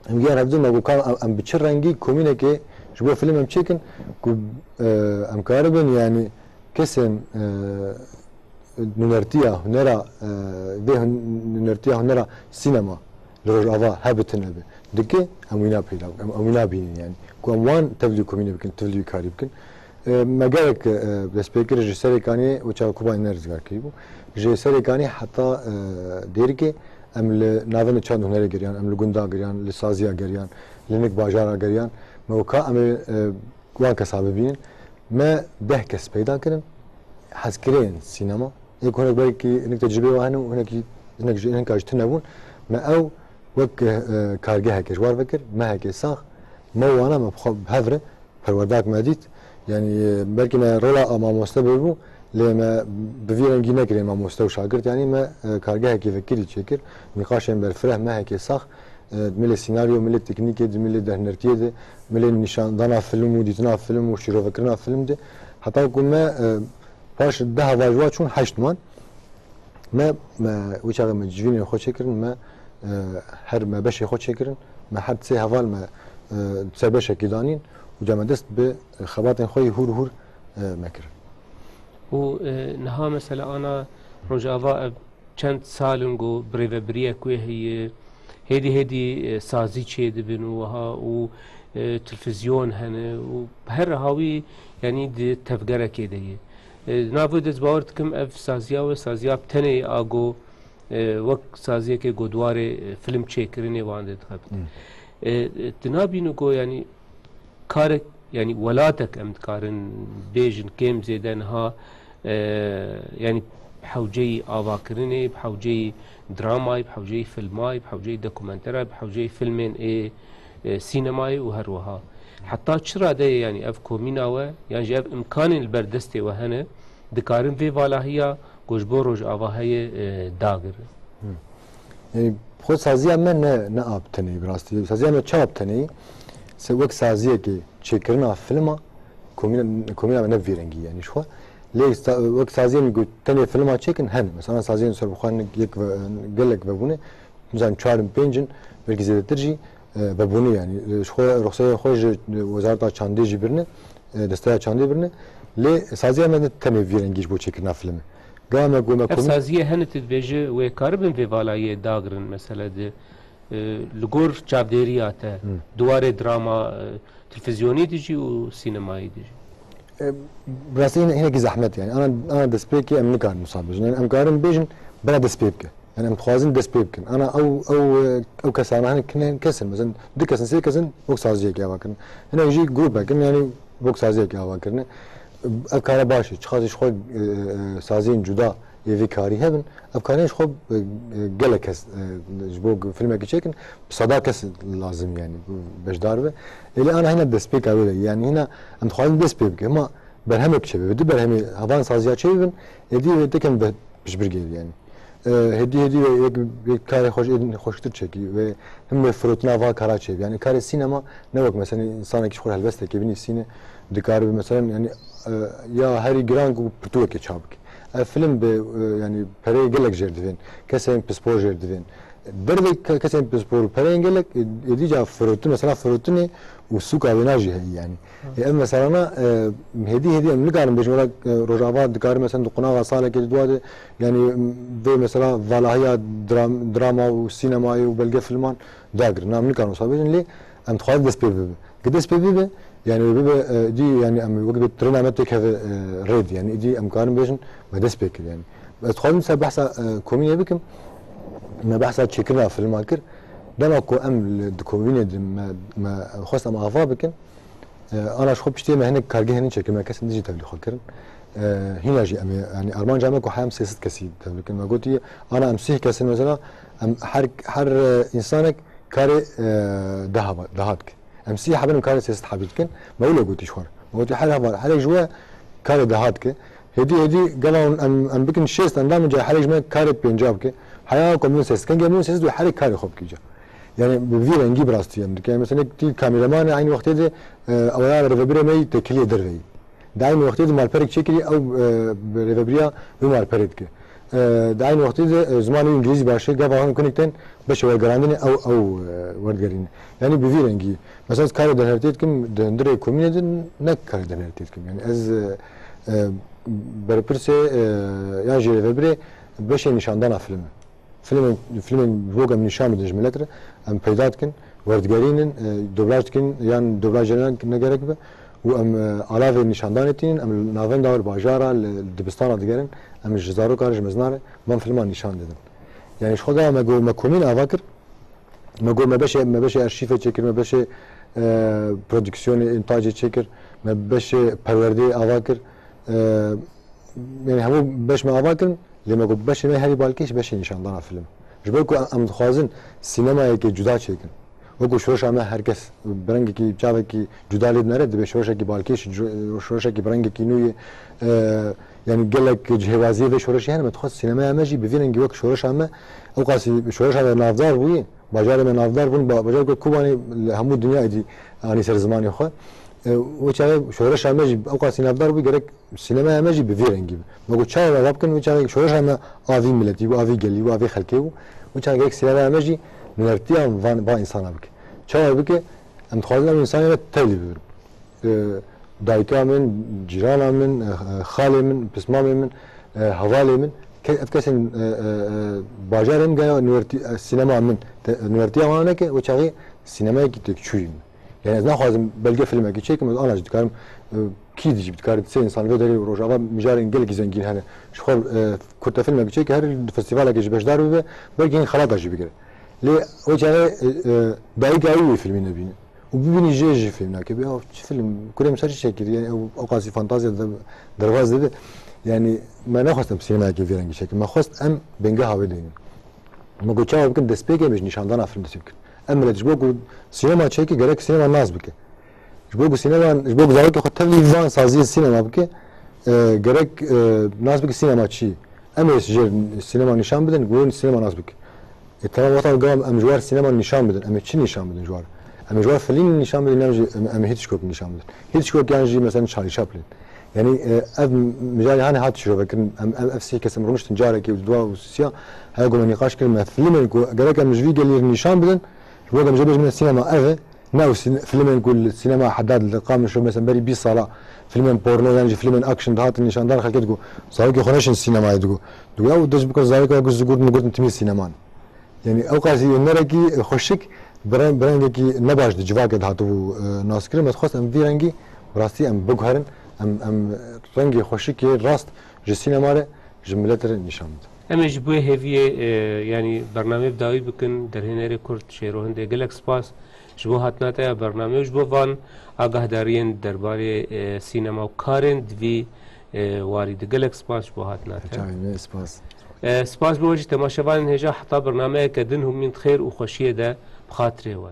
Em giyan hevdû me got, ka em, em bi çi rengî komînekê ji bo film em çêkin ku, e, em karibin, yani kesên, e, nûnertiya hunera, e, vê hun-, nûnertiya hunera sînema li Rojava hebitine be, dike, em wîna peyda bikin, em, em wîna bînin, yani ku em wan tevlî komînê bikin, tevlî karî bikin. E, me gelek, e, destpêkir ji Serê Kaniyê û çawa Kubayê ne rizgar kirî bû. Ji Serê Kaniyê heta, e, Dêrikê em li navên çand û hunerê geriyan, em li gunda geriyan, li saziya geriyan, li nik bajara geriyan. Me got ka em ê, e, wan kesa bibînin. Me deh kes peyda kirin, hezkireyên sînema. Ê ku hinek belkî hinek tecrûbeyê wan hene û hinekî, hinek ji, hineka ji tune bûn. Me ew wek, e, kargehekê ji war vekir, mehekê sax. Me wana me bi xwe bi hev re perwerdak me dît. Yani, e, belkî me rola a mamoste bibû, lê me bi vî rengî nekirê mamoste û şagirt. Yani me, e, kargehekê vekirî çêkir. Nîqaşên berfireh, mehekê sax, e, milê senaryo, milê teknîkê, di milê dehnertiyê de, milê nîşandana film û dîtina film û şîrovekirina film de. Heta ku me, e, paş deh ava ji wa çûn heşt man. Me, me wî çaxê me civînên xwe çêkirin, me, e, her me beşê xwe çêkirin, me her sê heval me, e, ser beşekî danîn û ca me dest bi xebatên xwe yî hûr hûr, e, me kirin. Û, e, niha mesela ana Rojava ev çend sal in ku birêvebiriyek wê heye, hêdî hêdî, e, sazî çêdibin û wiha û, e, televîzyon hene û bi her hawî, yanî di tevgerekê de ye. E, di nav wê de ez bawer dikim ev saziya we, saziya bi tenê ye a ku, e, wek saziyekê ku di warê, e, film çêkirinê wan de dixebit. Hmm. E, e, tu nabînî ku, yanî, karek, yanî welatek em dikarin bêjin kêm zêde niha, e, yanî bi hewceyî avakirinê, bi hewceyî dramayê, bi hewceyî filmayê, bi hewceyî dokumenterayê, bi hewceyî filmên ê, e, sînemayê û her wiha. Heta çi radeyê, yanî ev komîna we, yan jî ev imkanên li ber destê we hene, dikarin vê valahiya ku ji bo Rojava heye, e, dagirin? Hmm. Yani, xwe saziya me ne, ne a bi tenê, bi rastî. Saziya me çawa bi tenê? Se wek saziyekê çêkirina filma, komîna, komîna me ne bi vî rengî, yani, ji xwe. Lê sa-, wek saziyên ku tenê filma çêkin, hene. Mesela, saziyên serbixwe yek ve, gelek vebûne, nizanim çar in, pênc in, belkî zêdetir jî, e, vebûne, yani. E, ji xwe, ruxseta xwe ji Wezareta Çandê jî birine, e, Desteya Çandê birine. Lê saziya me ne tenê vî rengî ji bo çêkirina filmê. Gava me ku me Ev komî- saziyê hene tu dibêje wê karibin vê valayê dagirin, mesela di, e, li gor çavdêriya te, Hmm. di warê drama, e, televîzyonî de jî û sînemayî de jî? E, bi rastî hin-, hinekî zehmet yani. Ana, ana destpêkê em nikarin wisa bêjin. Yani em karin bêjin bira dest pê bike. Yani em dixwazin dest pê bikin. Ana ew, ew, e, ew kesana hinek, hinek kes in. Mesela du kes in, sê kes in wek saziyekê ava kirin. Hinek jî grûpek in, yani wek saziyekê ava kirine. Ev kara baş e. Çiqas jî ji xwe, e, e, saziyên cuda ê vê karî hebin. Ev kariyên ji xwe, e, e, gelek kes, e, ji bo filmekî çêkin, bi seda kes lazim, yanî beşdar be. Ê lê ana hîna destpêka wê de, yanî hîna em dixwazin dest pê bike. Hema berhemek çêbe, bi du berhemê hevan saziya çêbibin, êdî wê tekem ve piştbirgê, yanî. E, hêdî hêdî wê yek, yek karê xweş, êdî xweştir çêkî ve him wê firotina va kara çêbî. Yanî karê sînema ne wek mesela însanekî ji xwe helbestekê binîsîne, dikaribe mesela, yanî, e, ya herî giran ku pirtûkekê çap bike. Ev film bi, e, yanî pereyê gelek jêr divên, kesên pispor jêr divên. Dervê ke-, kesên pispor û pereyên gelek, e, êdî ca firotin, mesela firotinê û sûka wêna jî heye, yanî. Ê, ev meselana, e, hêdî hêdî em nikarin bêjin, wela, e, Rojava dikare mesela di qunaxa salekê di dua de, yanî, m, vê mesela valahiya dram-, drama û sînemayê û belge filman dagirin. Na, em nikarin wisa bêjin, lê em dixwazin dest pê bibe. Ki dest pê bibe, yanî wê bibe, e, dî, yanî em wek bê trêna me têkeve, e, rê dî. Yanî dî em karin bêjin, me dest pê kir, yanî. Ez dixwazim ser behsa, e, komînê bikim. Me behsa çêkirina filma kir. Dema ku em li, di komînê de me, me xwest em ava bikin, e, ana ji xwe piştê me hinek kargehên çêkir, me kesên din jî tevlî xwe kirin. E, hîna jî em ê, yanî armanca me ku heyam sê sed kesî tevlî kirin. Me gotî, ana em sîh kes in mesela, em her, her, e, însanek karê, e, deha, deha dike. Em sî hebin, em karê sê sed hebî dikin. Me wilo gotî ji xwe re. Me gotî her heval, herek ji we karê deha dike. Hêdî, hêdî gava hûn em, em bikin şêst endam, ca herek ji me karê pênca bike. Heya ku em bin sê sed, kengê em bin sê sed wê herek karê xwe bike ca. Yanî bi vî rengî bi rastî em dike. Mesela tî kameramanê eynî wextê de, e, ew ya rêvebirê me yî têkiliyê derve yî. Di eynî wextê de malperek çêkirî, ew, e, bi rêvebiriya wî malperê dike. E, di eynî wextê de, e, zimanê wî îngilîzî baş e, gava hûn kinik tên beşê wergerandinê ew, ew, e, werdigerîne. Yanî bi vî rengî. Mesela ez karê denhertiyê dikim, di hundirê komînê de ne karê denhertiyê dikim. Yanî ez, e, e, berpirsê, e, yan jî rêvebirê beşê nîşandana filmê. Filmên, filmên ji bo ku em nîşan bidin ji milet re, em peyda dikin, werdigerînin, e, doblaj dikin, yan doblaj ne, ne gerek be û em, e, alavê nîşandanê tînin, em li navenda we, li bajara, li, li dibistana digerin, em ji zarokan re, ji meznan re van filman nîşan didin. Yanî ji xwe gava me got, me komîn ava kir, me got, me beşê, me beşê arşîfê çêkir, me beşê, e, prodüksiyonê, întacê çêkir, me beşê perwerdeyê ava kir. E, yanî hemû beş me ava kirin, lê me got beşê me herî balkêş beşê nîşandana film. Ji ber ku em dixwazin sînemayekê cuda çêkin. Wekî şoreşa me her kes bi rengekî, çavekî cuda lê dinere, divê şoreşekî balkêş, cu-, şoreşekî bi rengekî nû yê, e, yanî gelek cihêwaziyê vê şoreşê hene. Me dixwest sînemeya me jî bi vî rengî wek şoreşa me, ewqasî şoreşa me navdar bûyî, bajarê me navdar bûn, ba-, bajarê ku Kobanê li hemû dinya êdî anî ser zimanê xwe. E, wê çaxê şoreşa me jî ewqasî navdar bû, gerek sînemeya me jî bi vî rengî be. Me got, çawa me va bikin, wê çaxê şoreşa me a vî miletî bû, a vî gelî bû, a vî xelkê bû. Wê çaxê gerek sînemeya me jî nunertiya van, va însana bike. Çawa bike? Em dixwazin ew însanê me tevlî bibin. E, dayika min, cîrana min, e, e, xalê min, pismamê min, e, hevalê min, ke-, ev kesên, e, e, e, bajarê min gaya nunertî-, e, sînema min, te-, nunertiya wan neke, wê çaxê sînemayekî têkçûyî min. Yani ez naxwazim belge filmekî çêkim, ez ana jî dikarim, e, kî dijî dikarin sê însan vê derê Rojava mijarên gelekî zengîn hene. Ji xwe, e, kurte filmekî çêke, her di festivalekê jî beşdar bibe, belkî hin xelata jî bigire. Lê o çaxê, e, e, dayika wî wê filmî nebîne. Û bibînî jê jî fêm nake. Ya çi film, kurê min ser çi çêkir? Yani ew, ew qasî fantazya de, derbaz dibe. Yani me nexwest em sînemayekê vî rengî çêkin. Me xwest em bingeha wê bînin. Me got çawa bikin, destpêkê me ji nîşandana film dest pê bikin. Em milet ji bo ku sînema çêke, gerek sînema nas bike. Ji bo ku sînema, ji bo ku zarokê xwe tevlî van saziyê sînema bike, e, gerek, e, nas bike sînema çi ye. Em ê ji sînema nîşan bidin, ku sînema nas bike. E, temam, wexta gava em ji war sînema nîşan bidin, em ê çi nîşan bidin ji war? Em ê ji war filîn nîşan bidin, yan jî em, em ê Hitchcock nîşan bidin? Hitchcock yan jî mesela Charlie Chaplin. Yanî, e, ev mijarê hanê hat şirovekirin. Em, ev, ev sî kes em rûniştin carekê û dua û siya, heya ku me nîqaş kirin, me filmên ku gerek em ji vî gelî re nîşan bidin, ji bo ku em jê bêjin sînema ev e, ne ew sîn-, filmên ku li sînema Hedad li Qamişlo, mesela berî bîst sala filmên porno yan jî filmên action dihatin nîşandan, xelkê digot, zarokê xwe neşin sînemayê, digot. Digot, ew dest bikin zarokê xwe giş zigurt migurtin timî sîneman. Yanî ew qasî hunerekî xweşik bi reng-, bi rengekî ne baş di civakê de hatibû, e, naskirin. Me dixwest em vî rengî bi rastî em biguherin, em, em rengê xweşikê rast ji sînema re ji miletê re nîşan bidin. Em ê ji bo hêviyê, e, yanî bernameyê bi dawî bikin, derhênerê Kurd Şêro Hindê gelek spas ji bo hatina te ya bernameyê û ji bo van agahdariyên derbarê, e, sînema û karên di vî e, warî di. Gelek spas ji bo hatina te. Çavê me spas. E, spas bo we jî temaşevanên hêja, heta bernameyeke din hûn bimînin di xêr û xweşiyê de bi xatirê we.